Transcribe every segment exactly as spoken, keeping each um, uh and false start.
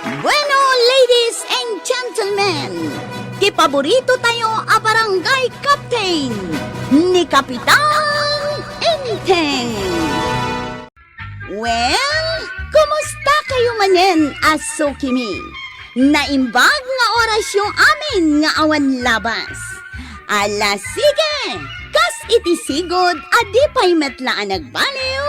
Bueno, ladies and gentlemen, ti paborito tayo a barangay captain, ni Kapitan Enteng. Well, kumusta kayo manen a sukimi? Naimbag nga orasyo amin nga awan labas. Ala, sige! Kas iti sigud a di pay met la a nagbaliw,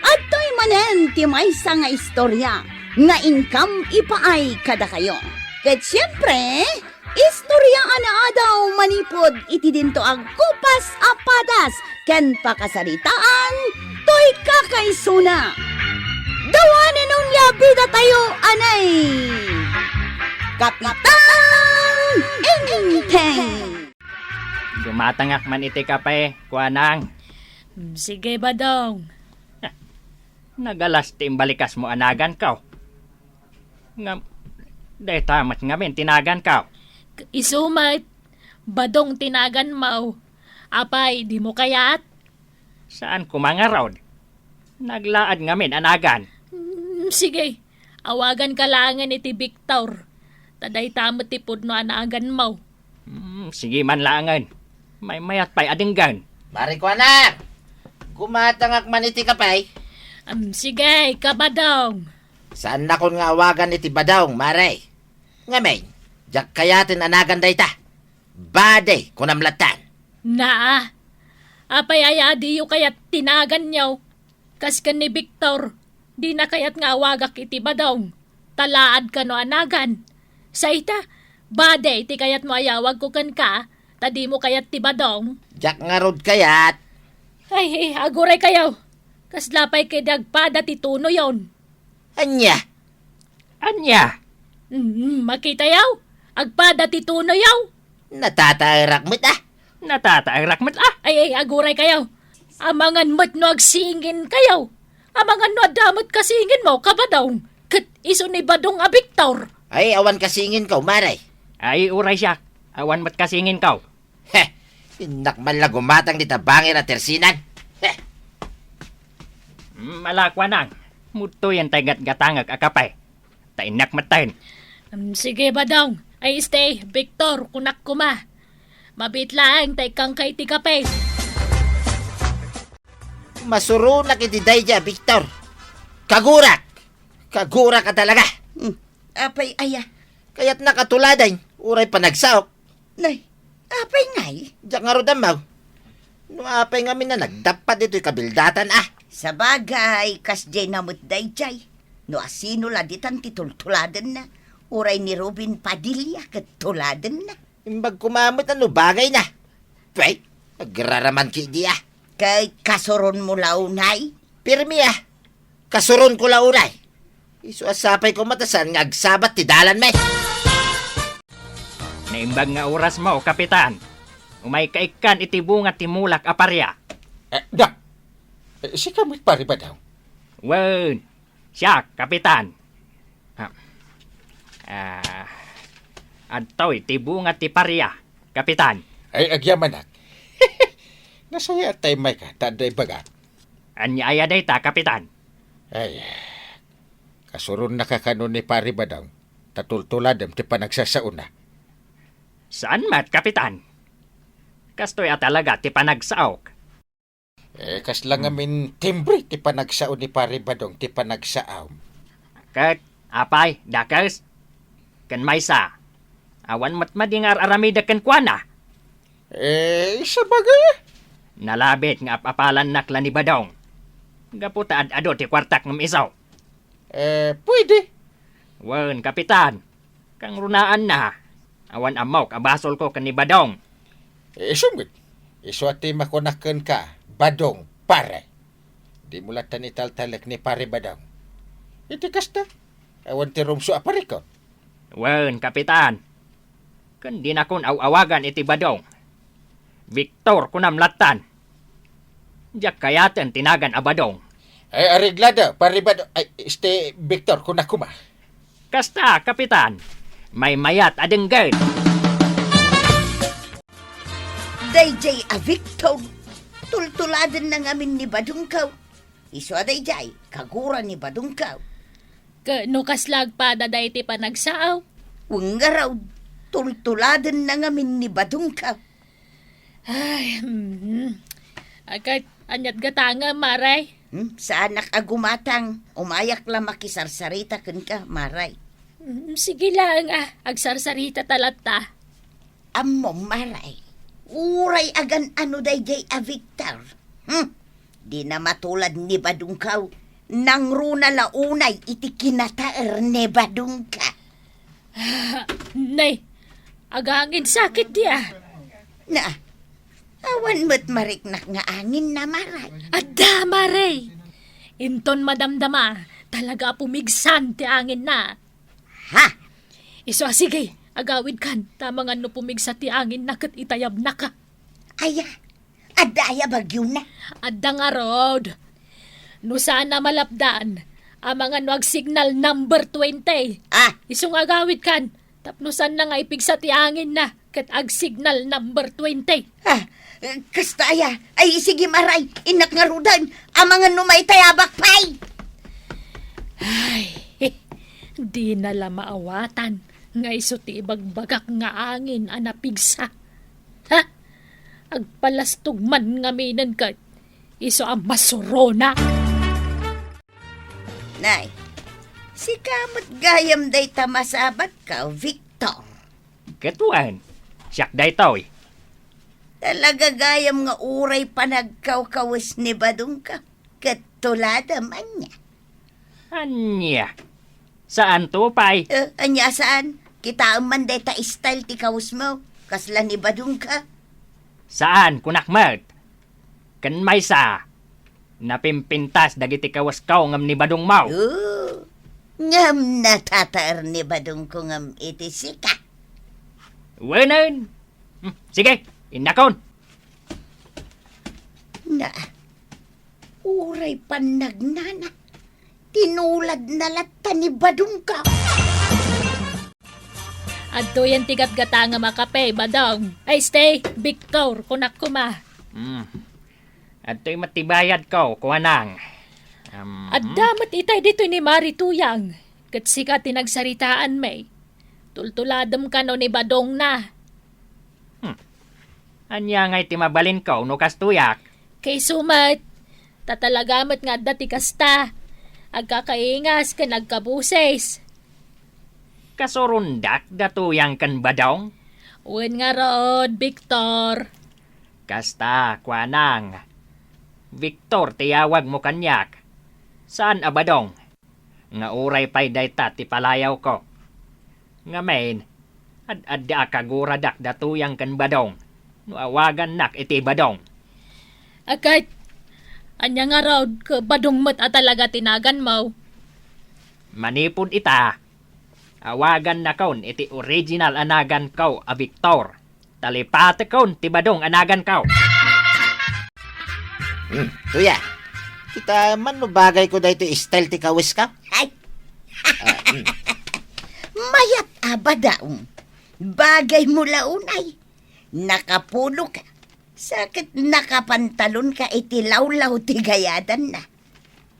adtoy manen ti maysa nga istorya nga inkam ipaay kadakayo. Ket siempre, istorya a naadaw manipud iti dinto a gupas a padas ken pakasaritaan toy kakaisuna. Dawanen unay a bida tayo, anay! Kapitan Enteng! Dumatangak man iti kape, kuanang. Mm, sige, Badong. Nagalas ti imbalikasmo a naganko. Ngem, dayta met ngamin ti naganko. K-, isu met, Badong ti naganmo. Apay, dimo kayat? Saan koma ngarud. Naglaad ngamin a nagan. Mm, sige. Awaganka laengen iti Victor. Ta dayta met ti pudno a naganmo. Mm, sige man laengen. Maymayat pay a denggen. Pare Kuanak, gumatangak man iti kape. Mm, sige, ka Badong. Saannakon nga awagan iti Badong, mare. Ngamin, diak kayaten a nagan dayta. Bade, kunam lattan. Naa, apay aya a diyo kayat ti naganyo? Kas ken ni Victor, dina kayat nga awagak iti Badong, ta laad kano a nagan. Sa ita, bade ti kayatmo a yawagko kenka, ta dimo kayat ti Badong. Diak ngarud kayat. Ay, ay, aguray kayo. Kasla pay kadi agpada ti tunoyon. Ania? Ania? Mm, makitayaw? Agpada ti tunoyaw? Natataerak met, ah. Natataerak met, ah. Ay, ay, aguray kayo. Amangan met no agsingin kayo. Amangan no adda met kasingin mo, ka Badong. Ket isu ni Badong a Victor. Ay, awan kasingin ko, mare. Ay, uray siak. Awan met kasingin ko. Heh, innak man la gumatang dita bangir a tersinan. Heh. Mm, ala, kuanang, mudtoyen tay gatgatangek a kape. Ta innak metten. Mm, sige, Badong. Ay, stay, Victor, kunak koma. Mabiit laeng tay kangkay ti kape. Masuronak iti daydiay, Victor. Kagurak! Kagurak a talaga. Hmm, apay aya? Kayatnak a tuladen, uray panagsaok. Nay, apay ngay? Diak ngarud ammo. No apay ngamin a nagdappat ditoy kabildatan, ah. Sabagay, kasdiay na met daydiay. No asino la ditan ti tultuladenna, uray ni Robin Padilla ket tuladenna. Imbag koma met a no bagayna. Pay, agraraman ki idi, ah. Kay kasuronmo la unay? Pirmi, ah. Kasuronko la unay. Isu a sapay koma ta saan nga agsabat ti dalanmi. Naimbag nga orasmo, Kapitan. Umayka ikkan iti bunga ti mulak a paria. Eh, da. Eh, sika met, Pari Badong? Wen, siak, Kapitan. Ah, ah, adtoy ti bunga ti paria, Kapitan. Ay, agyamanak. Nasayaat tay mayka, ta adda ibagak. Ania aya dayta, Kapitan? Ay, kasuronnaka kano ni Pari Badong, ta tultuladem ti panagsasaona. Saan met, Kapitan? Kastoy a talaga ti panagsaok. Eh, kasla ngamin timbre ti panagsao ni Pari Badong ti panagsaom. Ket, apay, dakes? Ken maysa, awan met madi nga ar-aramidek kenkuana? Eh, sabagay. Nalabit nga ap-apalannak la ni Badong. Gapu ta ad-adu ti kuartak ngem isu. Eh, pwede. Wen, Kapitan. Kangrunaanna. Awan ammok a basolko ken ni Badong. Eh, isu met. Isu a ti makunak kenka, Badong, pare. Dimo lattan italtalek ni Pare Badong. Iti kasta, awan ti rumso a parikut. Wen, Kapitan. Ken dinakon aw-awagan iti Badong. Victor, kunam lattan. Diak kayaten ti nagan a Badong. Ay, areglada, Pari Badong. Ay, este, Victor, kunak koma. Kasta, Kapitan. Maymayat a denggen. Daydiay a Victor, tultuladenna ngamin ni Badongko. Isu a daydiay, kagura ni Badongko. Ket no kasla agpada daytoy panagsaaw? Wen ngarud, tultuladenna ngamin ni Badongko. Ay, mhm. Agkat, aniat gatangem, Mare? Hmm, saanak a gumatang. Umayak la makisarsarita kenka, Mare. Mm, sige laeng a, agsarsarita ta latta. Ammom, Mare, uray agan-ano daydiay a Victor. Hmm, dina matulad ni Badongko. Nangruna la unay iti kinataer ni Badongko. Nay, agangin sakit dia. Na, awan met mariknak nga anginna, Mare. Adda, Mare. Inton madamdama, talaga a pumigsan ti anginna. Ha? Isu a sige, agawidkan, ta amangan no pumigsa ti anginna ket itayabnaka. Aya, adda aya bagiona? Adda ngarud. No saan a malapdan, amangan no agsignal number twenty. Ah. Isu nga agawidkan, tapno saanna nga ipigsa ti anginna ket agsignal number twenty. Ah, kasta aya. Ay, sige, Mare, innak ngaruden. Amangan no maitayabak pay. Ay, dina la maawatan nga isu ti ibagbagak nga angin a napigsa. Ha? Agpalastog man ngaminen ket isu a masuronak. Nay, sika met gayam dayta masabatko, Victor. Ket wen, siak daytoy. Talaga gayam nga uray panagkawkawes ni Badongko ket tuladem, ania? Ania? Saanto pay? Eh, ania saan? Kitaem man dayta style ti kawesmo, kasla ni Badongko. Saan, kunak met. Ken maysa, napimpintas dagiti kawesko ngem ni Badongmo. Oh, ngem natataer ni Badongko ngem iti sika. Wenen. Hmm, sige, innakon. Na, uray pannagnana, tinuladna latta ni Badongko. Adtoyen ti gatgatangem a kape, Badong. Ay, stay, Victor, kunak koma. Hmm. Adtoy met ti bayadko, kuanang. Am, adda met itay ditoy ni Mari Tuyang, ket sika ti nagsaritaanmi. Tultuladem kano ni Badongna. Hmm. Ania ngay ti mabalinko no kastoyak? Kayso met, ta talaga met nga adda ti kasta. Agkakaingas ken agkabusis. Kasurondak da Tuyang ken Badong? Wen ngarud, Victor. Kasta, kuanang. Victor ti yawagmo kaniak. Saan a Badong. Nga uray pay dayta ti palayawko. Ngamin, ad-adda a kaguradak da Tuyang ken Badong no awagannak iti Badong. Agkat, ania ngarud, ket Badong met a talaga ti naganmo? Manipud ita, awagannakon iti original a naganko a Victor. Talipatekon ti Badong a naganko. Hmm, Tuya, kita man no bagayko daytoy style ti kawesko? Ay! Ah, hmm. Mayat a, Badong. Bagaymo la unay. Nakapuloka. Sa ket nakapantalonka iti lawlaw ti gayadanna.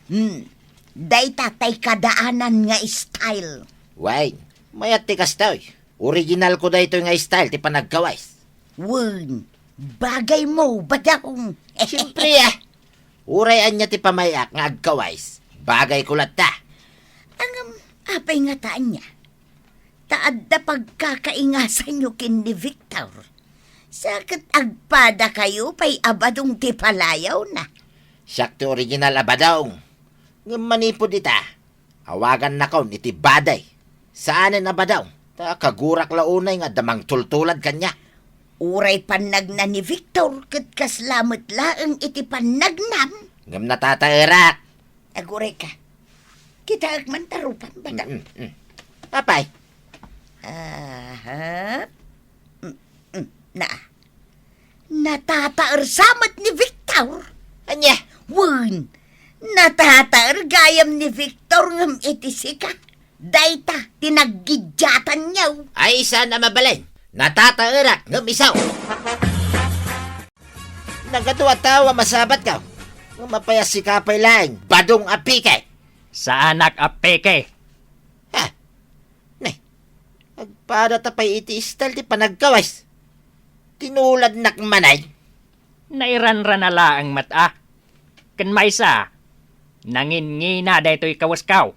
Hmm, dayta tay kadaanan nga style. Wen, mayat ti kastoy. Originalko daytoy nga style ti panagkawes. Wen, bagaymo, Badong. Siempre, ah. Uray ania ti pamay-ak nga agkawes, bagayko latta. Ngem, apay ngata ania? Ta adda pagkakaingasanyo ken ni Victor. Sa ket agpadakayo pay a Badong ti palayawna. Siak ti original a Badong. Ngem manipud ita, awagannakon iti Baday. Saanen a Badong, ta kagurak la unay nga adda mangtultulad kaniak. Uray pannagna ni Victor ket kasla met laeng iti pannagnam. Ngem natataerak. Agurayka. Kitaek man ta rupan, Badong. Mm, mm. Apay? Aha. Mm, mm. Na. Natataer sa met ni Victor. Ania? Wen, natataer gayam ni Victor ngem iti sika. Dayta ti naggiddiatanyo. Ay, saan a mabalin. Natataerak ngem isu. Nagadu a tao a masabatko. Ngem apay a sika pay laeng, Badong a peke. Saanak a peke. Agpadata pay iti istel ti panagkawes. Tinuladnak manen. Nairanrana laeng met a. Ken maysa, nanginngina daytoy kawesko.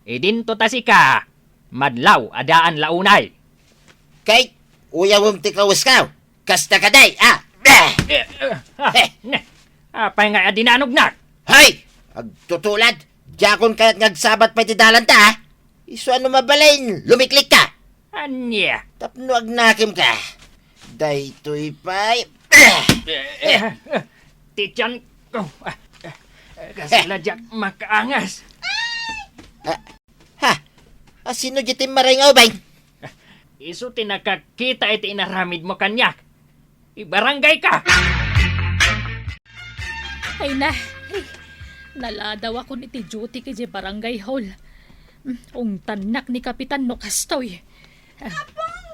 Idinto ta sika, madlaw a daan la unay. Kay, uyawem ti kawesko. Kasta kadi, ah! Bah! Eh, eh, ah, Eh! ne. Apay nga a dinanognak? Hay! Agtutulad! Diakon kayat nga agsabat pay ti dalanta, ah! Isu a no mabalin, lumiklikka! Ania? Tapno agnakemka. Daytoy pay. Eh, eh, eh, ti tiyan ko. Ah, ah, kasla diak makaangas. Ah, ha? Asino diay timmaray nga ubing? Isu ti nakakita iti inaramidmo kaniak. Ibaranggayka! Ay na, ay, naladawakon iti duty idiay barangay hall. Mm, ungtannak ni Kapitan no kastoy. Apong!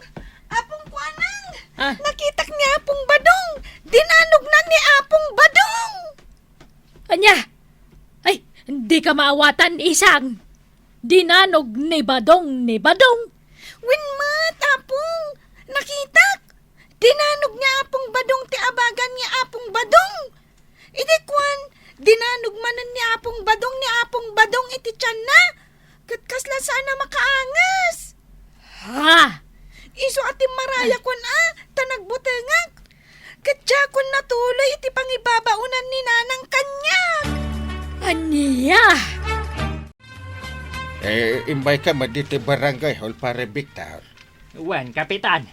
Apong Kuanang! Ah? Nakitak ni Apong Badong! Dinanognak ni Apong Badong! Ania? Ay, dika maawatan, isang! Dinanog ni Badong ni Badong! Wen met, Apong! Nakitak! Dinanog ni Apong Badong ti abagan ni Apong Badong! Idi kuan, dinanog manen ni Apong Badong ni Apong Badong iti tianna, ket kasla saan a makaangas. Ha? Isu a timmarayakon a, ta nagbutengak. Ket diakon natuloy iti pangibabaonan ni Nanang kaniak. Ania? Eh, immayka met ditoy barangay hall, Pare Victor. Wen, Kapitan.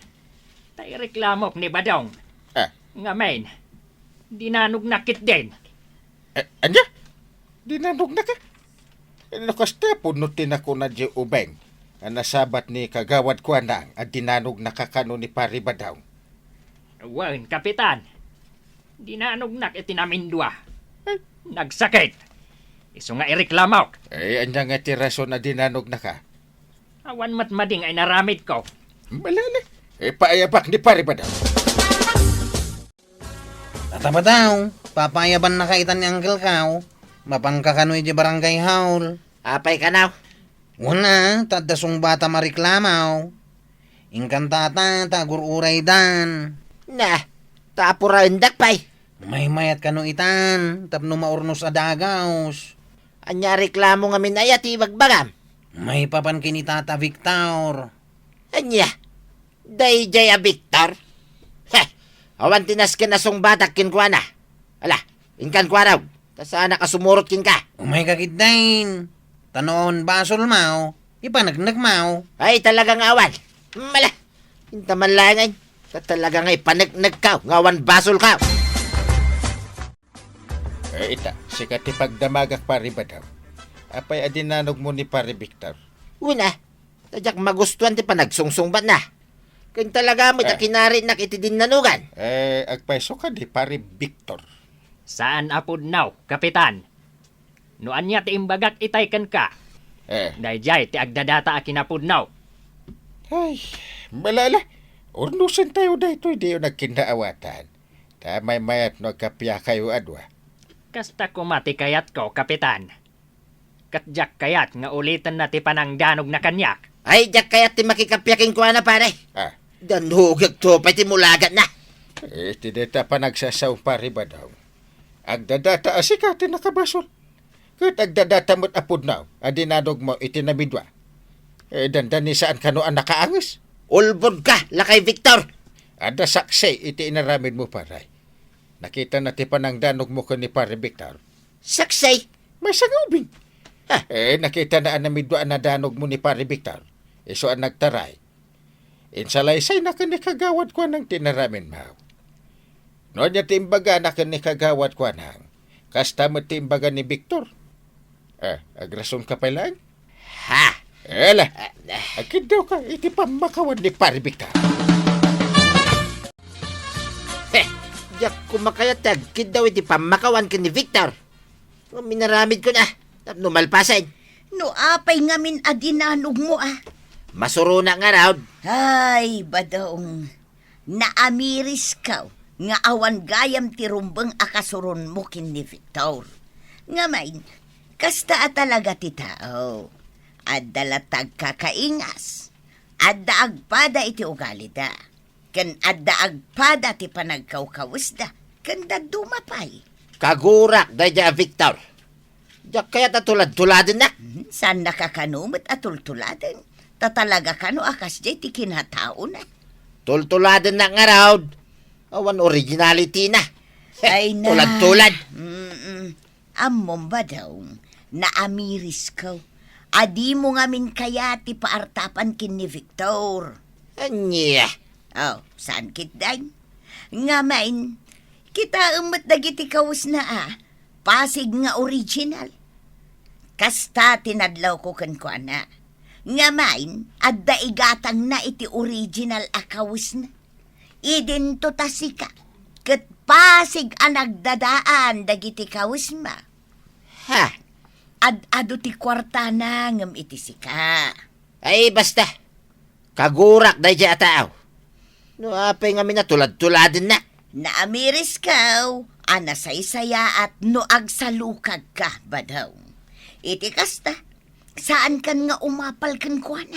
Ta ireklamok ni Badong. Ah. Ngamin, dinanognak ketdin. Eh, ania? Dinanognak, ah? No kasta, pudno ti nakuna diay ubing a nasabat ni Kagawad Kuanang a dinanognak kano ni Pare Badong. Wen, Kapitan. Dinanognak iti namindua. Eh? Nagsakit. Isu nga ireklamok. Eh, ania nga ti rason a dinanognak, ah? Awan met madi nga inaramidko. Malala. Ipaayabak ni Pare Badong. Tata Badong, papaayabannaka itan ni Uncle Kao. Mapanka kano iti barangay hall. Apay kano? Wen a, ta adda sungbatam a reklamo. Inkan tata, ta agur-uraydan. Na, ta apuraendak pay. Maymayat kano itan, tapno maurnos a dagaos. Ania a reklamo ngamin aya ti ibagbagam? Maipapan ken ni Tata Victor. Ania? Daydiay a Victor? Heh! Awan ti nasken a sungbatak kenkuana. Ala, inkan kuarog, ta saanak a sumurot kenka. Umayka ketdin. Ta no awan basolmo, ipaneknekmo. Ay, talaga nga awan. Mala, inta man laengen. Ta talaga nga ipaneknekko nga awan basolko. Eh, ita, sika ti pagdamagak, Pare Badong. Apay a dinanogmo ni Pare Victor? Wen a, ta diak magustuan ti panagsungsungbatna. Ken talaga met a Eh. kinarinak iti dinnanugan. Eh, agpayso kadi, Pare Victor. Saan a pudno, Kapitan. No ania ti imbagak itay kenka, Eh. daydiay ti agdadata a kinapudno. Ay, malala. Urnosentayo daytoy, diyo nagkinnaawatan. Ta maymayat no agkappiakayo a dua. Kasta koma ti kayatko, Kapitan. Ket diak kayat nga ulitenna ti panangdanogna kaniak. Ay, diak kayat ti makikappia kenkuana, pare. Ah. Dannogekto pay ti mulagatna. Eh, iti dayta a panagsasao, Pare Badong, agdadata a sika ti nakabasol. Ket agdadata met a pudno a dinanogmo iti namindua. Eh, dandani saan kano a nakaanges. Ulbodka, Lakay Victor! Adda saksi iti inaramidmo, pare. Nakitana ti panangdanogmo ken ni Pare Victor. Saksi? Maysa nga ubing. Ah. Eh, nakitana a namindua a nadanogmo ni Pare Victor. Isu a nagtaray. Insalaysayna ken ni Kagawad Kuanang ti inaramidmo. No ania ti imbagana ken ni Kagawad Kuanang, kasta met ti imbaga ni Victor. Eh, agrasonka pay laeng? Ha? Ela, Ah, ah. agkiddawka iti pammakawan ni Pare Victor. Heh, diak koma kayat ti agkiddaw iti pammakawan ken ni Victor. Ngem inaramidkon a, tapno malpasen. No apay ngamin a dinanogmo a? Masuronak ngarud. Ay, Badong, naamirisko nga awan gayam ti rumbeng a kasuronmo ken ni Victor. Ngamin, kasta a talaga ti tao. Adda latta agkakaingas. Adda agpada iti ugalida, ken adda agpada ti panagkawkawesda, ken dadduma pay. Kagurak daydiay a Victor. Diak kayat a tulad-tuladennak. Hmm, saannaka kano met a tultuladen. Ta talaga kano a kasdiay ti kinataona. Tultuladennak ngarud. Awan originality na. Ay na. Tulad-tulad. Mm-mm. Ammom, Badong, naamirisko a dimo ngamin kayat ti paartapan ken ni Victor. Ania? Oh, saan ketdin? Ngamin, kitaem met dagiti kawesna a pasig nga original. Kasta ti nadlawko kenkuana. Ngamin, adda igatangna iti original a kawesna. Idinto ta sika, ket pasig a nagdadaan dagiti kawesma. Ha? Ad-adu ti kuartana ngem iti sika. Ay, basta. Kagurak daydiay a tao. No apay ngamin a tulad-tuladennak. Naamirisko a nasaysayaat no agsalukagka, Badong. Iti kasta, saankan nga umapal kenkuana.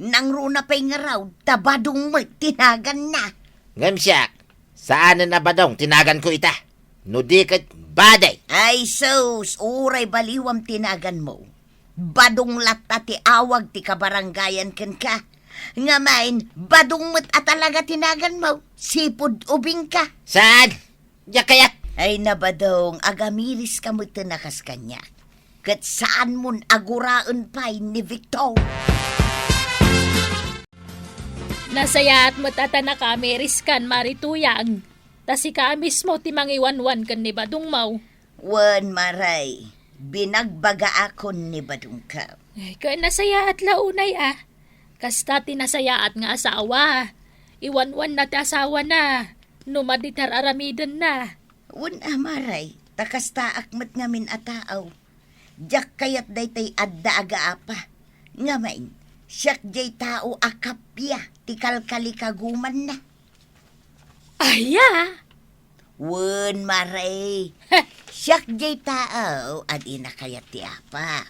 Nangruna pay ngarud ta Badong met ti naganna. Ngem siak, saanen a Badong ti naganko ita. No di ket Baday. Ay sus, uray baliwam ti naganmo. Badong latta ti awag ti kabarangayan kenka. Ngamin, Badong met a talaga ti naganmo. Sipud ubingka. Saan? Diak kayat. Ay na, Badong, agamiriska metten a kas kaniak. Ket saanmon a guraen pay ni Victor. Nasayaat met a ta nakaamiriskan, Mari Tuyang. Ta sika a mismo ti mangiwanwan ken ni Badongmo. Wen, Mari, binagbagaakon ni Badongko. Ay, ket nasayaat la unay a. Kasta ti nasayaat nga asawa. Iwanwanna ti asawana no madi ti ar-aramidenna. Wen a, Mari, ta kastaak met ngamin a tao. Diak kayat daytoy adda agaapa. Ngamin, siak diay tao a kappia ti kalkalikagumanna. Aya? Wen, Mari. Siak diay tao a dina kayat ti apa.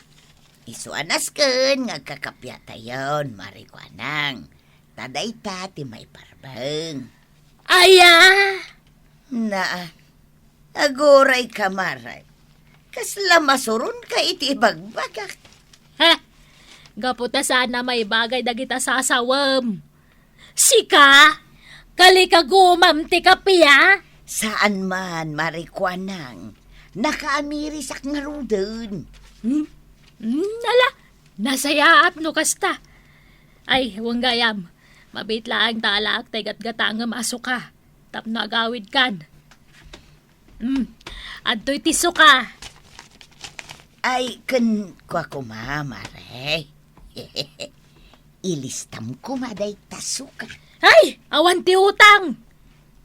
Isu a nasken nga agkakapiatayon, Mari Kuanang. Ta dayta ti maiparbeng. Aya? Naa, agurayka, Mari. Kasla masuronka iti ibagbagak. Ha? Gapu ta saan a maibagay dagita sasawem. Sika? Kalikagumam ti kappia? Saan man, Mari Kuanang. Nakaamirisak ngaruden. Hmm? Hmm, ala, nasayaat no kasta. Ay, wen gayam, mabiit laeng ta alaak tay gatgatangem a suka tapno agawidkan. Hmm, adtoy ti suka. Ay, ken kua koma, Mari. Ilistam koma dayta suka. Ay, awan ti utang!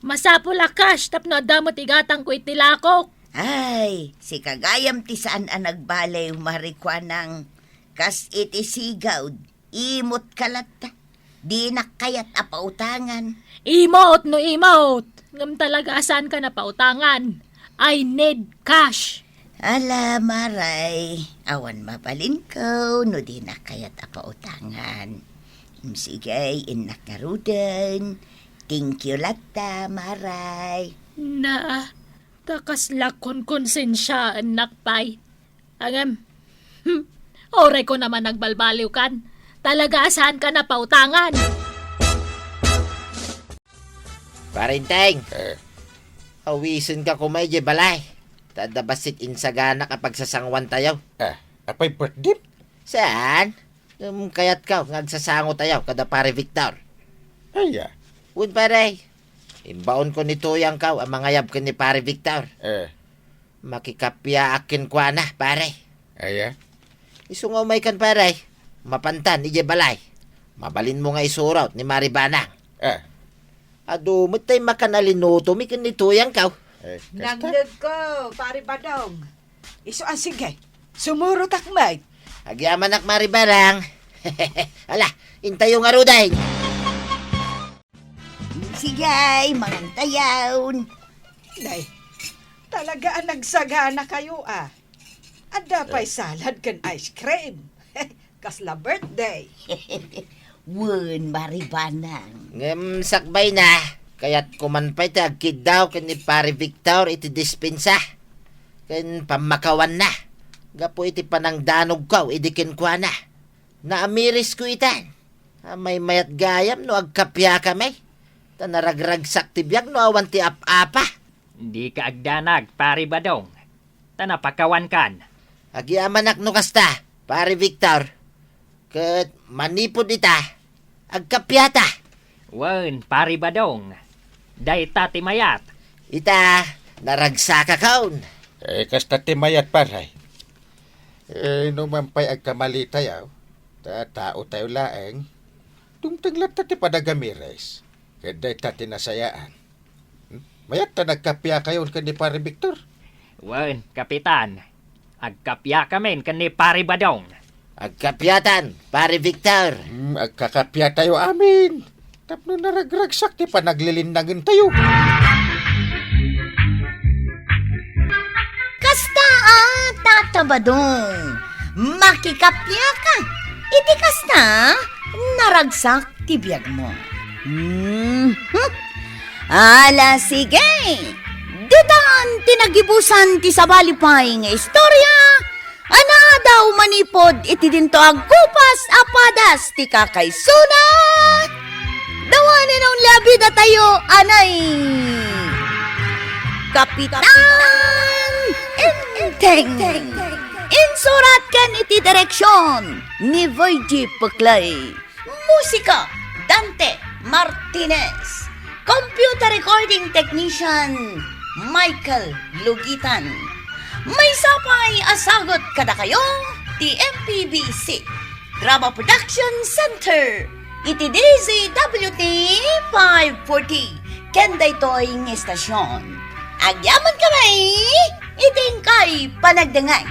Masapul a cash tapno adda met igatangko iti lakok. Ay, sika gayam ti saan a nagbaliw, Mari Kuanang. Kas iti sigawd, imotka latta. Dinak kayat a pautangan. Imot no imot! Ngem talaga a saankan a pautangan. I need cash. Ala, Mari, awan mabalinko no dinak kayat a pautangan. Sige, innak ngaruden. Thank you latta, Mari. Na, ta kasla konkonsensiaennak pay. Ngem, hmm, urayko naman nagbalbaliwkan. Talaga a saankan a pautangan. Parinteng! Eh? Awisenka koma idiay balay. Ta adda bassit insaganak a pagsasangoantayo. Eh, apay birthdayem? Saan? Ngem kayatko nga agsasangotayo kada Pare Victor. Aya? Wen, pare. Imbaonko ni Tuyangko a mangayab ken ni Pare Victor. Eh. Makikapiaak kenkuana, pare. Aya? Isu nga umaykan, pare. Mapantan idiay balay. Mabalinmo nga isurot ni Mari Banang. Eh. Adu met tay makan a linutomi ken ni Tuyangko. Eh, kasta? Nangngegko, Pare Badong. Isu a, sige. Sumurotak met. Agyamanak, Mari Banang. Ala, intayo ngaruden. Sige, mangantayon. Nay, talaga a nagsaganakayo, a. Adda pay salad ken ice cream. Kasla birthday. Wen, Pari Banang. Ngem sakbayna, kayatko man pay ti agkiddaw ken ni Pari Victor iti dispensa ken pammakawanna gapu iti panangdanogko idi kenkuana. Naamirisko itan. A, maymayat gayam no agkapiakami. Ta naragragsak ti biag no awan ti ap-apa. Dika agdanag, Pari Badong, ta napakawankan. Agyamanak no kasta, Pari Victor. Ket manipud ita, agkapiata. Wen, Pari Badong, dayta ti mayat. Ita, naragsakakon. Eh, kasta ti mayat, pare. Eh, no man pay agkamalitayo, ta taotayo laeng, dumteng latta ti panagamires, ket dayta ti nasayaan. Hmm? Mayat ta nagkapiakayon ken ni Pare Victor. Wen, Kapitan, agkapiakamin ken ni Pare Badong. Agkapiatan, Pare Victor. Hmm, agkakapiatayo amin. Tapno naragragsak ti panaglilinnangentayo. Kasta a, Tata Badong, makikapiaka. Iti kasta, naragsak ti biagmo. Mhm. Ala, sige. Ditan ti nagibusan ti sabali pay nga istorya a naadaw manipud iti dinto a gupas a padas ti kakaisuna. Dawanen a unli a bidatayo, anay, Kapitan Enteng. Insurat ken iti direksyon ni Virgie Puclay. Musika, Dante Martinez. Computer recording technician, Michael Lugitan. Maysa pay a sagut kadakayo ti M P B C Drama Production Center iti D Z W T five forty ken daytoy nga estasyon. Agyamankami iti inkay panagdengngeg.